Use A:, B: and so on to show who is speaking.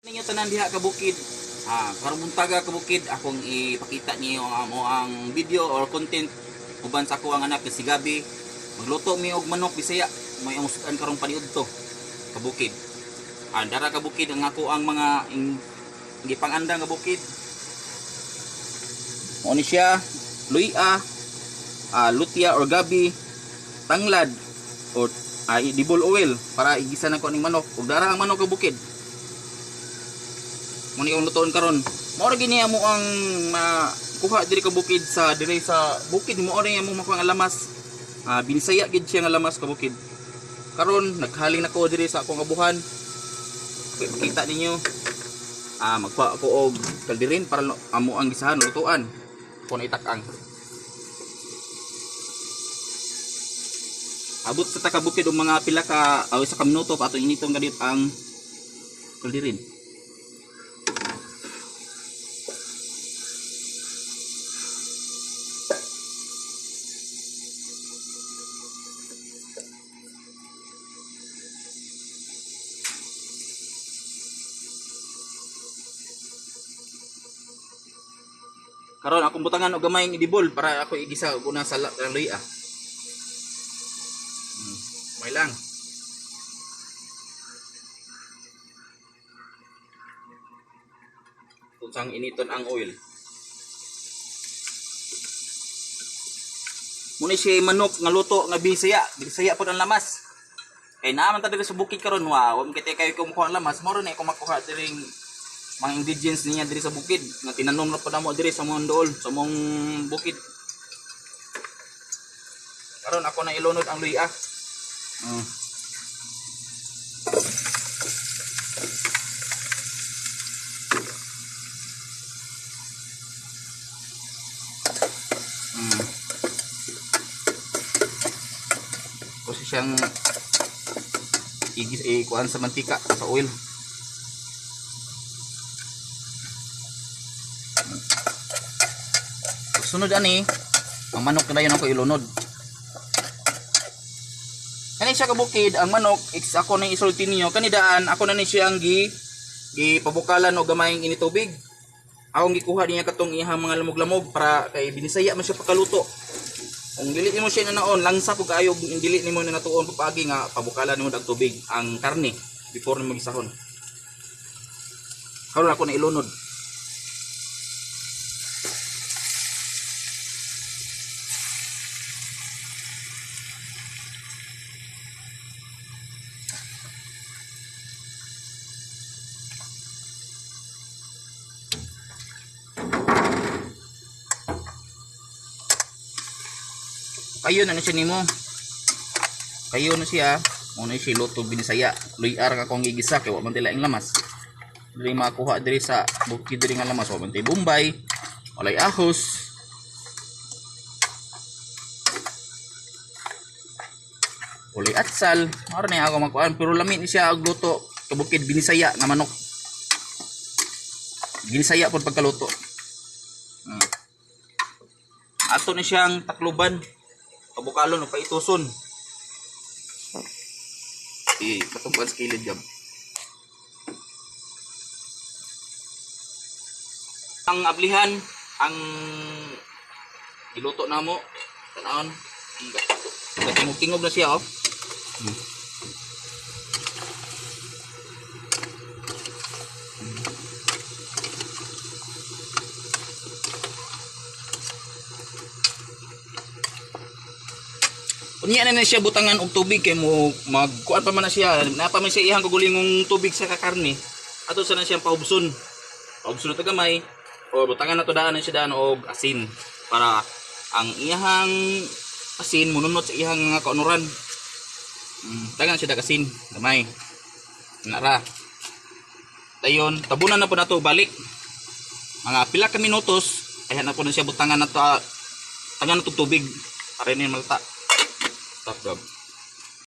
A: Ninyo tanan diha ka bukid. Karong buntaga ka bukid, akong ipakita niyo ang amo ang video or content uban sa ako ang anak si Gabi. Magluto mi og manok Bisaya. May among sudan karong paniudto ka bukid. Dara ka bukid ang ako ang mga gipanganda nga bukid. Mao ni siya luya, lutia or gabi, tanglad or edible oil para igisa na ko ning manok. Ug dara ang manok ka bukid. Mo ni akong lutoon karon. Mao ra gini amo ang makuha diri ka bukid sa diri sa bukid, mao ra amo makuha ang lamas. Binisaya gid siya nga lamas ka bukid. Karon naghaling nako diri sa akong abuhan. Okay, makita ninyo. Magkuha ako og kalderin para amo ang gisahan lutuan. Ako na itak-ang. Abot sa taka bukid og mga pila ka isa ka minuto pa atong initon gadit ang kalderin. Karon akong butangan og gamay ng idibol para ako igisa og una sa luya. May lang. Unsang initon ang oil. Muna siya manok nga luto nga Bisaya, Bisaya pod ang lamas. Kay naa man ta diri sa bukid karon, wa man kitay kayo kumukuha ang lamas, mao ra na ako makuha diring mga ingredients niya diri sa bukid nga tinanom na po namo diri sa mong dool, sa mong bukid. Karon ako na ilunod ang luya. Kasi siyang igis ikuan sa mantika sa oil. Sunod ani ang manok na dayon ako ilunod. Kani siya kabukid ang manok, ako ni isulti niyo kanidaan ako na ni siya ang gipabukalan og gamayng initubig. Akong gikuha niya katong iyang mga lamog-lamog para kay binisaya man siya pagkaluto. Kung dili nimo siya nanaon, langsa pug kaayo kung dili nimo na natuon paagi nga pabukalan nimo og tubig ang karne before nimo gisahon. Karon ako na ilunod. Kayo na siya nimo. Kayo na siya. Muna siya luto binisaya. Luyar ka kung gigisa kay wa man tila ang lamas. Diri makuha diri sa bukid diri nga lamas, wa man tay Bombay, walay ahos. Walay atsal. Mao na ako makuan pero lami ni siya og luto kabukid binisaya nga manok. Binisaya pod pagkaluto. Ato ni siyang takluban. Pabukalon o paituson. Katungkuan sa kilid gab. Ang ablihan, ang giluto namo, tanawon, tingog-tingog na siya, oh. Unya na na siya butangan og tubig kay mo magkuan pa man na siya, naa pa man siya iyang kagulingong tubig sa kakarne. Ato sa na siyang pahubson. Pahubson na ta gamay o butangan na to daan na siya daan og asin para ang iyang asin mununot sa iyang mga kaunuran. Tangan siya dag asin gamay. Nara. Dayon tabunan na po nato balik. Mga pila ka minutos ay na po na siya butangan na to, tangan na to tubig para ni malta. Stop, Gab.